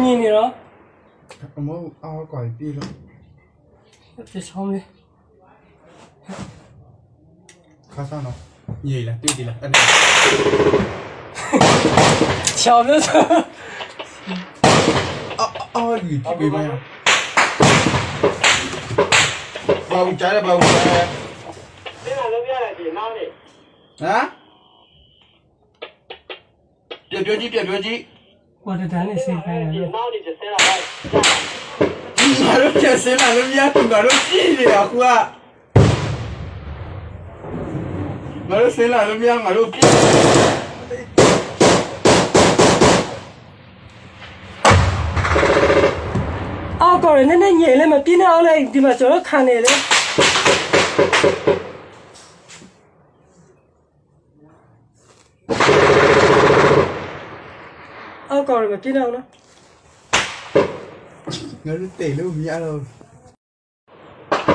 န့ၣ်လီၤ. အမ့ၢ်အီၣ်ကီၢ်အံၤပ့ၢ်လီၤ. တဆီမ့ၢ် ခါဆၣ်နီၤ ယံာ်လၢတ့ၢ်ဒံးလီၤ ဆီမ့ၢ် အီၣ်ဂံၢ်ထံၣ်ပ့ၤမး ဘၣ်အူကၠါလၢဘၣ်အူကၠါ ဟါ တဒိကံ တဒိကံ မၤဒိးကဲစ့လၢလၢမ့ၢ်တူၢ်မၤဒိးကံၢ်န့ၣ်အဃိဧါ, မၤဒိးစ့လၢလၢမ့ၢ်မၤဒိးကံၢ် အီၣ်ကီၢ်န့ၣ် နဲနဲညံာ်လၢမပံန့ၢ်အီၤလၢ ဒ်မၤစၢၤလၢခါန့ၣ်လၢ အီၣ်ကီၢ်န့ၣ်မပံန့ၢ်အီၤလီၤ, တ့ၢ်လၢမညါလီၤ, မ့ၢ်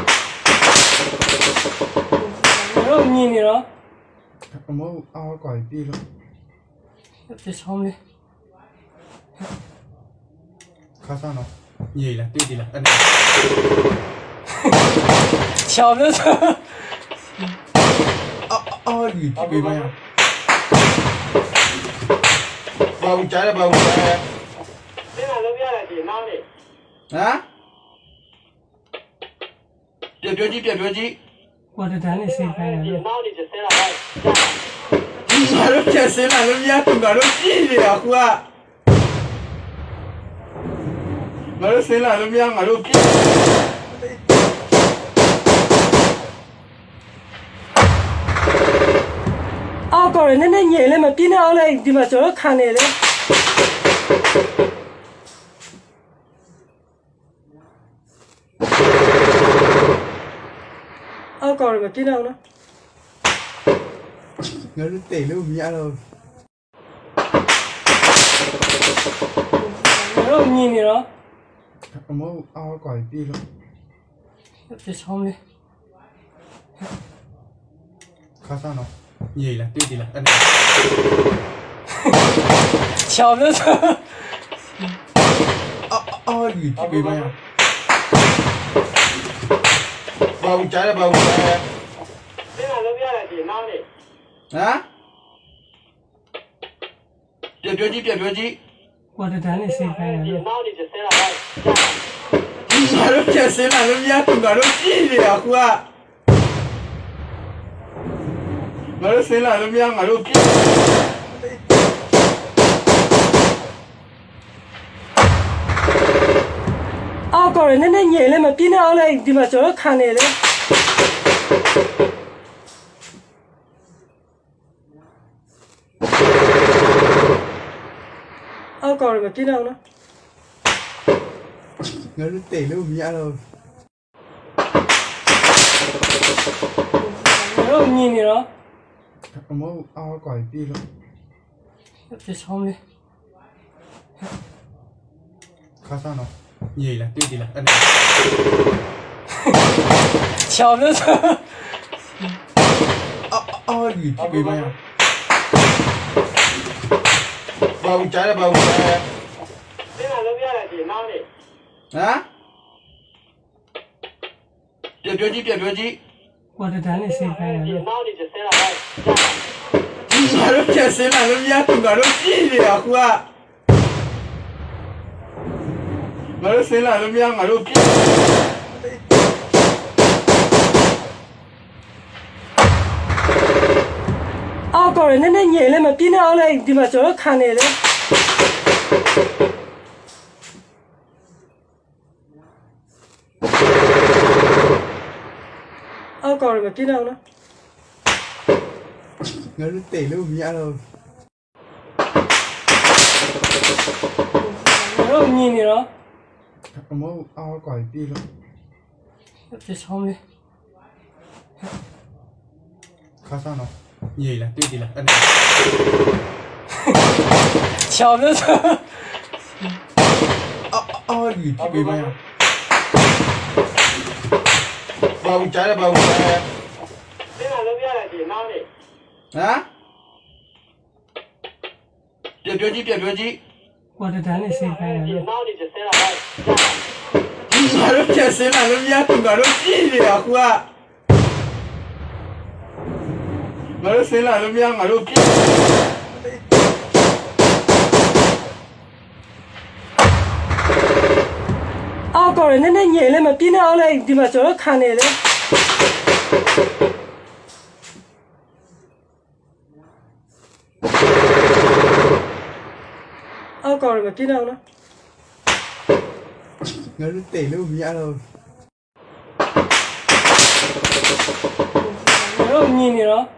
န့ၣ်လီၤ, အီၣ်ကီၢ်အံၤပ့ၢ်လီၤ, တဆီမ့ၢ် ခါဆၣ်နီၤ ယံာ်လၢတ့ၢ်ဒံးလီၤ, ဆီမ့ၢ် အီၣ်ဂံၢ်ထံၣ်ပ့ၤမး ဘၣ်အူကၠါလၢဘၣ်အူကၠါ ဟါ တဒိကံ တဒိကံ မၤဒိးကဲစ့လၢလၢမ့ၢ်တူၢ်မၤဒိးကံၢ်န့ၣ်အဃိဧါ, မၤဒိးစ့လၢလၢမ့ၢ်မၤဒိးကံၢ် အီၣ်ကီၢ်န့ၣ် နဲနဲညံာ်လၢမပံန့ၢ်အီၤလၢ ဒ်မၤစၢၤလၢခါန့ၣ်လၢ အီၣ်ကီၢ်န့ၣ်မပံန့ၢ်အီၤလီၤ, တ့ၢ်လၢမညါလီၤ, မ့ၢ်န့ၣ်လီၤ, အီၣ်ကီၢ်အံၤပ့ၢ်လီၤ, တဆီမ့ၢ် ခါဆၣ်နီၤ ယံာ်လၢတ့ၢ်ဒံးလီၤ, ဆီမ့ၢ် အီၣ်ဂံၢ်ထံၣ်ပ့ၤမး ဘၣ်အူကၠါလၢဘၣ်အူကၠါ ဟါ တဒိကံ တဒိကံ မၤဒိးကဲစ့လၢလၢမ့ၢ်တူၢ်မၤဒိးကံၢ်န့ၣ်အဃိဧါ, မၤဒိးစ့လၢလၢမ့ၢ်မၤဒိးကံၢ် အီၣ်ကီၢ်န့ၣ် နဲနဲညံာ်လၢမပံန့ၢ်အီၤလၢ ဒ်မၤစၢၤလၢခါန့ၣ်လၢ အီၣ်ကီၢ်န့ၣ်မပံန့ၢ်အီၤလီၤ, တ့ၢ်လၢမညါလီၤ, မ့ၢ်န့ၣ်လီၤ, အီၣ်ကီၢ်အံၤပ့ၢ်လီၤ, တဆီမ့ၢ် ခါဆၣ်နီၤ ယံာ်လၢတ့ၢ်ဒံးလီၤ, ဆီမ့ၢ် အီၣ်ဂံၢ်ထံၣ်ပ့ၤမး ဘၣ်အူကၠါလၢဘၣ်အူကၠါ ဟါ တဒိကံ တဒိကံ မၤဒိးကဲစ့လၢလၢမ့ၢ်တူၢ်မၤဒိးကံၢ်န့ၣ်အဃိဧါ, မၤဒိးစ့လၢလၢမ့ၢ်မၤဒိးကံၢ် အီၣ်ကီၢ်န့ၣ် နဲနဲညံာ်လၢမပံန့ၢ်အီၤလၢ ဒ်မၤစၢၤလၢခါန့ၣ်လၢ အီၣ်ကီၢ်န့ၣ်မပံန့ၢ်အီၤလီၤ, တ့ၢ်လၢမညါလီၤ, မ့ၢ်န့ၣ်လီၤ, အီၣ်ကီၢ်အံၤပ့ၢ်လီၤ, တဆီမ့ၢ် ခါဆၣ်နီၤ ယံာ်လၢတ့ၢ်ဒံးလီၤ, ဆီမ့ၢ် အီၣ်ဂံၢ်ထံၣ်ပ့ၤမး ဘၣ်အူကၠါလၢဘၣ်အူကၠါ ဟါ တဒိကံ တဒိကံ ကွၢ်တတၢ်န့ၣ်စ့ၢ်ကီး, မၤလိစ့လးလၢမါ, မၤလိစ့လးလၢမါန့ၣ်အဃိဧါ, မၤလိစ့လးလၢမါ မၤလိက့ၤ အီၣ်ကီၢ်န့ၣ် နန့ၣ်ညဲၣ်လၢမပံန့ၣ်အီၤလၢ ဒ်မၤစၢၤလၢခါန့ၣ်လၢ အီၣ်ကီၢ်န့ၣ်မပံန့ၣ်အီၤလၢ တ့ၢ်လၢမါလီၤ, မ့ၢ်န့ၣ်လီၤ.